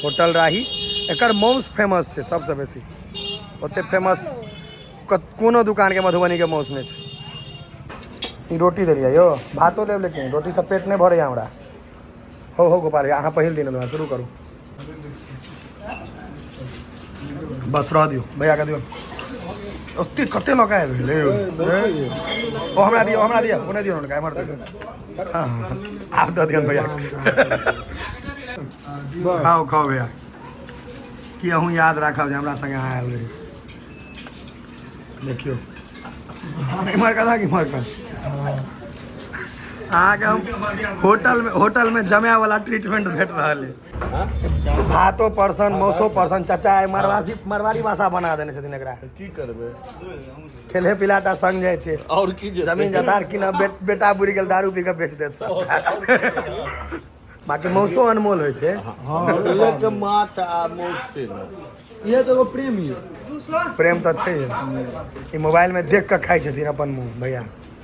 Hotel राही एकर माउस famous छै सबसँ बेसी। ओते फेमस कोनो दुकानके मधुबनीके माउस नहि छै। ई रोटी देलियै यौ, भातो लेब लेकिन रोटीसँ पेट नहि भरैए हमरा। हो हो गोपाल भैया, अहाँ पहिल दिन एलहुँ, शुरू करू। बस रह दियौ भैयाके दियौ। ओते कते लऽ कऽ आबि गेलै ओ? हमरा दियौ, हमरा दियौ, ओ नहि दियौ हुनका, एम्हर दियौ। हँ, आब दऽ दियौन भैया। खाउ खाउ भैया, कि अहूँ याद राखब जे हमरा संगे अहाँ आयल रही। देखियौ इम्हर कथा कि इम्हर कथा। अहाँके हम होटलमे जमाय वाला ट्रीटमेंट भेट रहल है। भातो परसन, मौसो परसन। चाचा आइ मारवाड़ी भाषा बना देने छथिन एकरा। की करबै, खेले पिलाटा संग जाइ छै। और की जेतै? जमीन जतार की ना, बेटा बुढ़ी गेल दारू पी के बेच देत सब। बाकी मौसो अनमोल होइ छै। हँ, एक माछ आ मौस छै ने, इहे तऽ एगो प्रेम यऽ। प्रेम तऽ छै। ई मोबाइल में देख कऽ खाइ छथिन अपन मुँह भैया।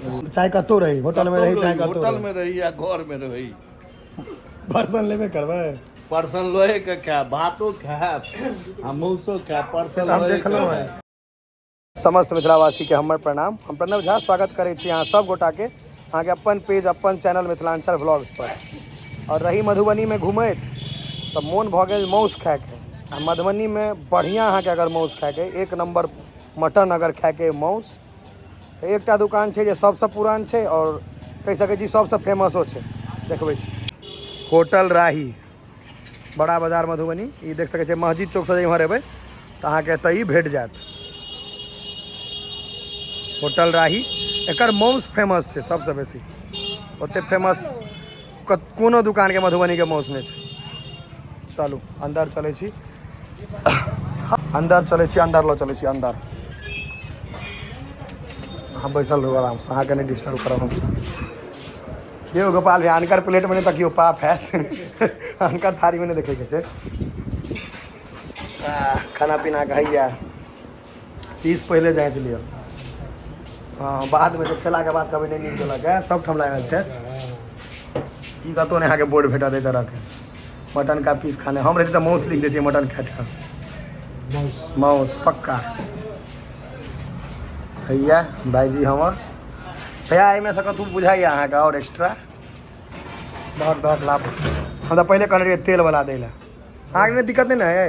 चाहे कतहु रही, होटल में रही, चाहे कतहु होटल में रही या घर में रही, पर्सन लेबे करबै। पर्सन लोहे के खायब, भातो खायब आ मौसो खायब, पर्सन हम लोहे के देखलहुँ खायब। हैं। समस्त मिथिलावासीके हमर प्रणाम। हम प्रणव झा स्वागत करै छी अहाँ सब गोटाके अहाँके अपन पेज अपन चैनल मिथिलांचल व्लॉग्स पर। और रही मधुबनीमे घुमैत तऽ मोन भऽ गेल मासु खायके। आ मधुबनीमे बढ़िआँ अहाँके अगर मासु खायके, एक नम्बर मटन अगर खायके मासु, तऽ एकटा दुकान छै जे सबसँ पुरान छै और कहि सकै छी सबसँ फेमसो छै। देखबै छी होटल राही, बड़ा बाजार मधुबनी। ई देख सकै छियै मस्जिद चौकसँ जे इम्हर एबै तऽ अहाँके एतऽ ई भेट जायत होटल राही। एकर माउस फेमस छै सबसँ बेसी। ओते फेमस कोनो दुकानके मधुबनीके माउस नहि छै। चलू अन्दर चलै छी, अन्दर चलै छी, अन्दर लऽ चलै छी अन्दर। अहाँ बैसल रहू आरामसँ, अहाँके नहि डिस्टर्ब करब हम। यौ गोपाल भैया, अनकर प्लेटमे नहि तकियौ, पाप हैत। अनकर थारीमे नहि देखैके छै। खाना पीना के हैया पीस पहिले जाँच लिअ। हँ, बादमे जे खेलाके बाद कहबै नहि नीक देलक है। सब ठाम लागल छै ई, कतहु नहि अहाँके बोर्ड भेटत एहि तरहके मटन का पीस खाने। हम रहितै तऽ माउस लिख दैतियै, मटन खाइत कऽ माउस पक्का। हैया भाइजी हमर भैया, एहिमे से कतहु बुझाइए अहाँके आओर एक्स्ट्रा दहक दहक लाभ? हम तऽ पहिले कहने रहियै तेलवला दै लए। अहाँके नहि दिक्कत नहि ने है?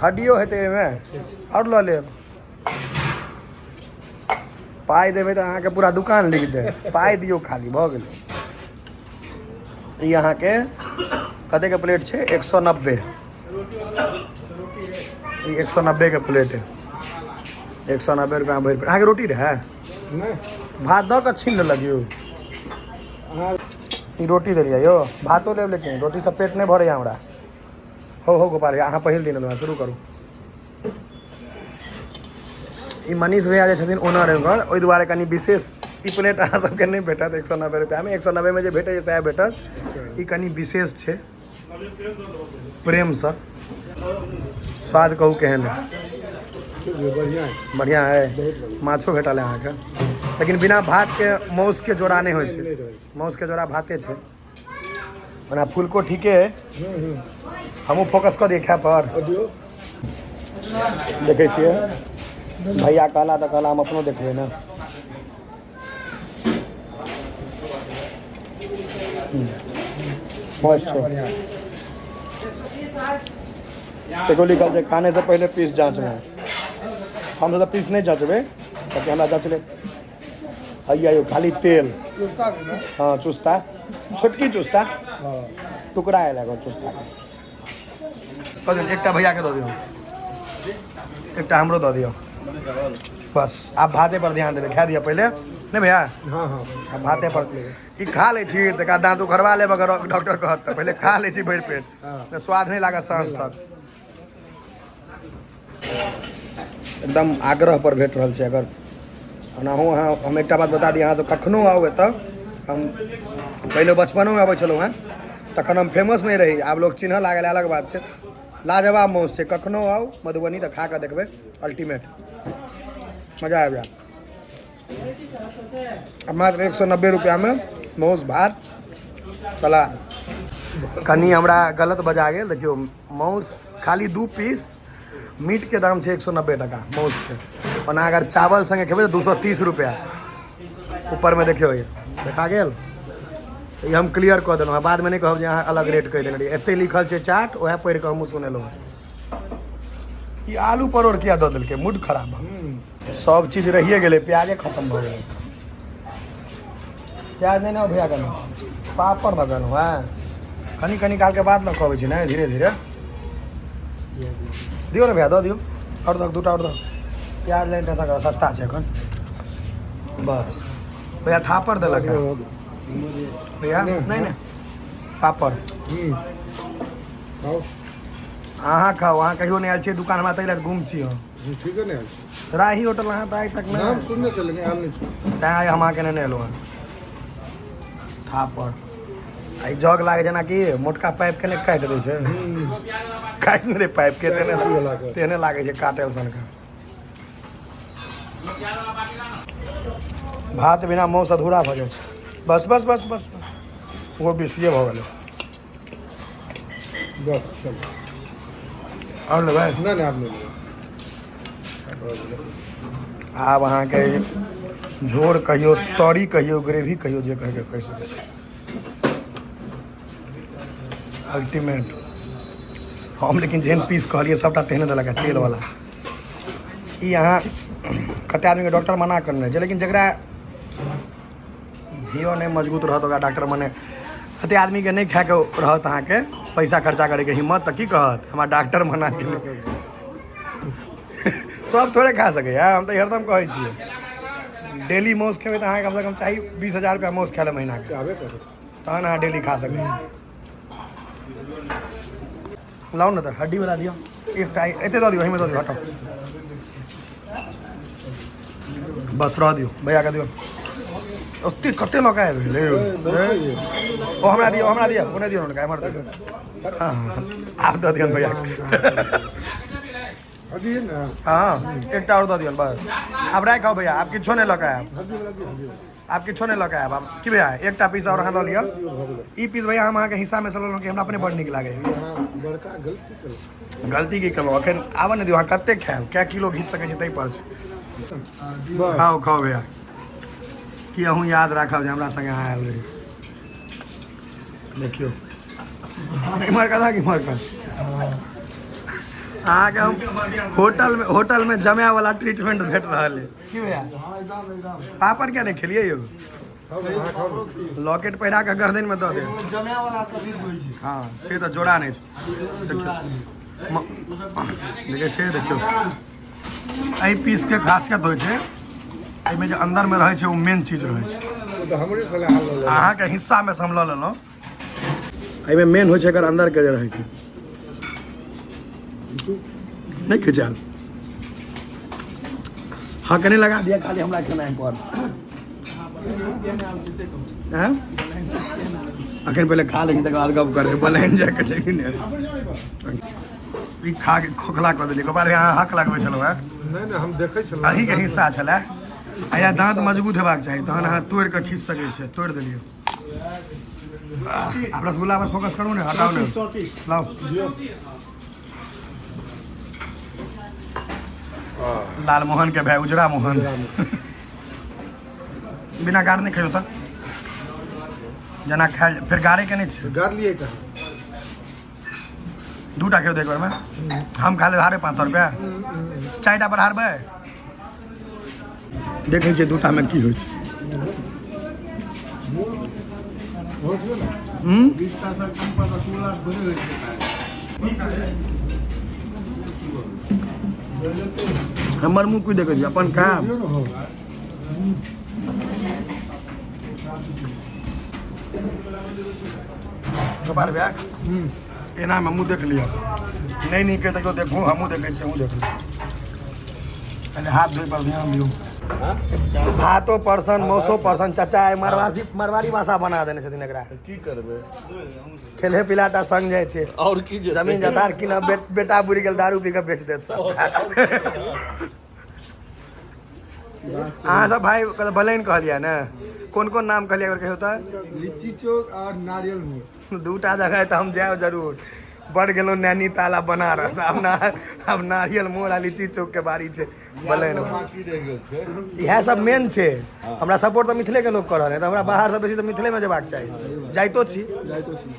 हड्डियो हेतै एहिमे, आओर लऽ लेब। पाइ देबै तऽ अहाँके पूरा दुकान लिख देब। पाइ दियौ खाली, भऽ गेलै। ई अहाँके कतेके प्लेट छै? 190। ई 190 के प्लेट है, 190 रुपया भरि पेट। अहाँके रोटी रहै? भात दऽ कऽ छीन लेलक यौ। ई रोटी देलियै यौ, भातो लेब लेकिन रोटीसँ पेट नहि भरैए हमरा। हो हो गोपाल भैया, अहाँ पहिल दिन एलहुँ, शुरू करू। ई मनीष भैया जे छथिन ओनर ओकर, ओहि दुआरे कनि विशेष ई प्लेट अहाँ सबके नहि भेटत 190 रुपैआमे। 190मे जे भेटै छै सएह भेटत। ई कनि विशेष छै। प्रेमसँ स्वाद कहू केहन है? बढ़िया। बढ़िया है। माछो भेटल है अहाँके, लेकिन बिना भातके माउसके जोड़ा नहि होइ छै। माउसके जोड़ा भाते छै। ओना फुलको ठीके है। हमहूँ फोकस कऽ दियै खाय पर। देखै छियै, भैया कहला तऽ कहला, हम अपनो देखबै ने। मस्त छै। देखो लिखल छै, खाने से पहिले पीस जाँचना। हम तऽ पीस नहि जाँचबै, कियाकि हमरा जाँचले हैया यौ खाली तेल। हँ, चुस्ता, छोटकी चुस्ता टुकड़ा आयल एगो चुस्ता के। एकटा भैयाके दऽ दियौ, एकटा हमरो दऽ दियौ। बस आब भाते पर ध्यान देबै। खा दिअ पहिले नहि भैया? हँ हँ। आब भाते पर ई खा लै छी, तकर दाँत उखड़वा लेब अगर डॉक्टर कहत तऽ। पहिले खा लै छी भरि पेट, तऽ स्वाद नहि लागत साँझ तक। एकदम आग्रह पर भेट रहल छै। अगर ओनाहु अहाँ, हम एकटा बात बता दी, अहाँ सब कखनो आउ एतऽ। हम पहिले बचपनोमे अबै छलहुँ हेँ, तखन हम फेमस नहि रही। आब लोक चिन्हऽ लागल, अलग बात छै। लाजवाब माउस छै। कखनो आउ मधुबनी तऽ खा कऽ देखबै, अल्टीमेट मजा आबि जायत। आ मात्र 190 रुपैआमे माउस भात सलाद। कनि हमरा गलत बजा गेल। देखियौ माउस खाली 2 पीस मीटके दाम छै 190 टका माउसके। ओना अगर चावल संगे खेबै तऽ 230 रुपैआ। ऊपरमे देखियौ ई देखा गेल, ई हम क्लियर कऽ देलहुँ हँ, बादमे नहि कहब जे अहाँ अलग रेट कहि देने रहियै। एते लिखल छै चार्ट, उएह पढ़ि कऽ हमहूँ सुनेलहुँ हँ। ई आलू परोड़ किया दऽ देलकै, मूड खराब भऽ गेल। सब चीज रहिए गेलै, प्याजे खतम भऽ गेलै। प्याज नहि ने भैया कनि पापड़ लऽ गेलहुँ हँ, कनि कनि कालके बाद लऽ कऽ अबै छी ने, धीरे धीरे दियौ ने भैया, दऽ दियौ आओर दऽ दूटा आओर दऽ। प्याज लाइन तक सस्ता छै एखन। बस भैया थापड़ देलक है भैया, नहि नहि पापड़ अहाँ खाउ, अहाँ कहियो नहि आयल छियै दुकान हमरा, ताहि लए गुम छी हम। ठीक है, नहि आयल छी। राही होटल अहाँ तऽ आइ तक नहि नाम सुनने छलियै लेकिन आयल नहि छी, तैं आइ हम अहाँके नेने एलहुँ हँ। थापड़ आ ई जग लागै जेनाकि मोटका पाइपके नहि काटि दै छै, काटि नहि दै पाइपके, तेहने तेहने लागै छै काटल सनका। भात बिना माउस अधूरा भऽ जाइ छै। बस बस बस बस बस, ओहो बेसिए भऽ गेलै। बस चलू। आओर लेबै? नहि नहि, आब नहि लेबै। आब अहाँके झोर कहियौ, तरी कहियौ, ग्रेवी कहियौ, जे कहिके कहि सकै छी। अल्टीमेट हम लेकिन जेहन पीस कहलियै सबटा तेहने देलक है तेलवला। ई अहाँ कते आदमीके डॉक्टर मना करने छै, लेकिन जकरा धियो नहि मजबूत रहत ओकरा डॉक्टर मने कते आदमीके नहि खायके रहत अहाँके पैसा खर्चा करैके हिम्मत, तऽ की कहत हमरा डॉक्टर मना केलक। सब थोड़े खा सकैए, हम तऽ हरदम कहै छियै डेली माउस खेबै तऽ अहाँके कमसँ कम चाही 20,000 रुपया माउस खाय लए महीनाके, तहन अहाँ डेली खा सकै छी। लाउ ने तऽ हड्डीवला दियौ एकटा, एते दऽ दियौ, एहिमे दऽ दियौ, हटाउ बस रह दियौ भैयाके दियौ। ओते कते लऽ कऽ आबि गेलै ओ, हमरा दियौ, हमरा दियौ, ओ नहि दियौ हुनका, एम्हर दियौ। हँ, आब दऽ दियौन भैयाके। हँ एकटा आओर दऽ दियौन बस। आब राखि आउ भैया, आब किछो नहि लऽ कऽ आयब, आब किछो नहि लऽ कऽ आयब। आब की भैया एकटा पीस आओर अहाँ लऽ लिअ। ई पीस भैया हम अहाँके हिस्सामे सँ लेलहुँ कि हमरा अपने बड़ नीक लागैए। गलती की केलहुँ, एखन आबऽ ने दियौ, अहाँ कतेक खायब, कए किलो घीच सकै छी ताहि पर छै। खाउ खाउ भैया, की अहूँ याद राखब जे हमरा संगे अहाँ आयल रही। देखियौ इम्हर कथा कि इम्हर कथा, अहाँके हम होटलमे होटलमे जमायवला ट्रीटमेंट भेट रहल है। की भैया पापड़ किया नहि खेलियै यौ? लॉकेट पहिरा कऽ गर्दनमे दऽ देब। हँ से तऽ जोड़ा नहि छै, देखै छै। देखियौ एहि पीसके खासियत होइ छै एहिमे जे अन्दरमे रहै छै ओ मेन चीज रहै छै। अहाँके हिस्सामे से हम लऽ लेलहुँ। एहिमे मेन होइ छै एकर अन्दरके जे रहै छै, नहि खिचायल हक नहि लगा दिया खाली हमरा खेनाइ पर। हैं अखन पहिले खा लै छी तकर बाद गप करबै, बलैन जाके लेकिन ई खा के खोखला कऽ देलियै। गोपाल अहाँ हक लगबै छलहुँ हेँ? नहि नहि, हम देखै छलहुँ। अहीँके हिस्सा छलै। आया दाँत मजबूत हेबाक चाही तहन अहाँ तोड़ि कऽ खींच सकै छियै। तोड़ि देलियै। आब रसगुल्ला पर फोकस करू ने, हटाउ ने, लाउ। लालमोहन के भाई उजरा मोहन, बिना गार नहि खइयौ तऽ जेना खायल फेर गारे के नहि छै। गार लिए कहाँ? दूटा खेबै एक बेरमे, हम खा लेब हारे 500 रुपया, 4टा पर हारबै। देखै छियै दूटामे की होइ छै। हमर मुँह की देखै छी अपन काम। गोपाल भैया एना में हमहूँ देख लिअ, नहि नीक है तैयो देखू, हमहूँ देखै छी, हमहूँ देख लिअ। पहिले हाथ धोइ पर ध्यान दियौ। भातो परसन मौसो परसन चाचा आइ मारवासी मारवाड़ी भाषा बना देने छथिन एकरा। की करबै, खेले पिलाटा संग जाइ छै और की जेतै? जमीन जतार की ना, बेटा बुढ़ि गेल दारू पी कऽ बेच देत सब। अहाँ सब भाइ कतऽ बलैन कहलियै ने? कोन कोन नाम कहलियै एकबार कहियौ तऽ? लिट्टी चौक और नारियल मोड़। दूटा जगह है तऽ हम जायब जरूर। बड़ गेलहुँ नैनीताल आ बनारस, आब ना आब नारियल मोड़ आ लिट्टी चौक के बारी छै बलैन। बाकी रहि गेल छै। इएह सब मेन छै। हमरा सपोर्ट तऽ मिथिले के लोक कऽ रहल है, तऽ हमरा बाहरसँ बेसी तऽ मिथिलेमे जेबाक चाही। जाइतो छी। जाइतो छी।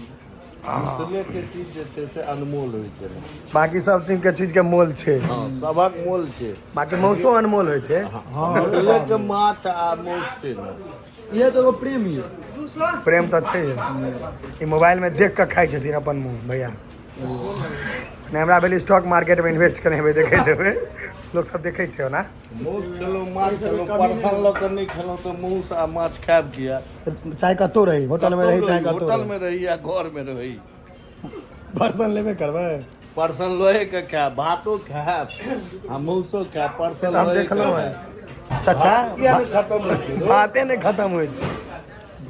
मिथिले के चीज जे छै से अनमोल होइ छै ने। बाकी सब चीज के चीज के मोल छै। हँ, सभक मोल छै। बाकी मौसो अनमोल होइ छै। मिथिले के माछ आ मौस छै ने। इहे तऽ एगो प्रेम ये। प्रेम तऽ छै। ई मोबाइल में देख कऽ खाइ छथिन अपन मुँह भैया। नहि, हमरा भेल स्टॉक मार्केट में इन्वेस्ट करेबै, देखैत हेबै, लोक सब देखै छै ओना। मौस खेलहुँ, माछ खेलहुँ, परसन लऽ कऽ नहि खेलहुँ तऽ मौस आ माछ खायब किया? चाहे कतहु रही, होटल में रही चाहे कतहु होटल रही। में रही या घर में रही। परसन लेबे करबै। परसन लोहे के खायब, भातो खायब आ मौसो खायब, परसन तऽ हम लोहे के देखलहुँ खायब। हेँ चाचा। किया नहि खतम होइ छै? भाते नहि खतम होइ छै।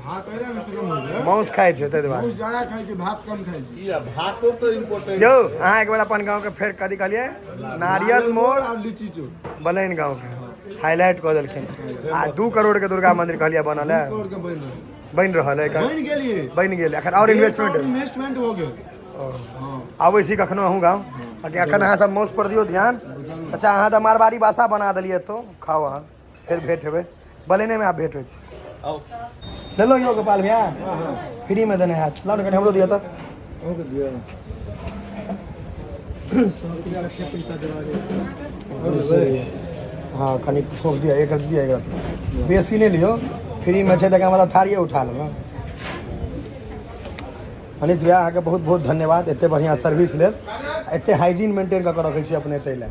भात अहिना ने खतम हो गेलै। मांस खाइ छै ताहि दुआरे। मांस ज्यादा खाइ छै, भात कम खाइ छै। किया, भातो तऽ इम्पोर्टेंट। यौ, अहाँ एक बेर अपन गाँवके फेर कथी कहलियै? नारियल मोड़ और लिट्टी चौक। बलैन गाँवके हाईलाइट कऽ देलखिन। आ 2 करोड़ के दुर्गा मंदिर कहलियै बनल है? करोड़ के बनि रहल। बनि रहल है। बनि गेलियै। बनि गेल, एखन आओर इन्वेस्टमेंट। इन्वेस्टमेंट हो गेल, हाँ। आबै छी कखनो अहूँ गाँव। बाकी एखन अहाँ सब मौस पर दियौ ध्यान। अच्छा, अहाँ तऽ मारवाड़ी बासा बना देलियै तो खाउ अहाँ। फेर भेंट हेबै बलैनेमे, आब भेंट होइ छै। आउ। लेलहुँ यौ गोपाल भैया, फ्रीमे देने हैत। लाउ ने, कनि हमरो दिअ तऽ। अहूँके दिअ। 100 रुपया रखे, पैसा देबा। हँ, कनि सौंप दिअ, एक दिअ, एक बेसी नहि लियौ। फ्रीमे छै तऽ मतलब थारिए उठा लेलहुँ। मनीष भैया, अहाँके बहुत बहुत धन्यवाद एते बढ़िआँ सर्विस लेल। एते हाइजीन मेंटेन कऽ कऽ रखै छी अपने, ताहि लए।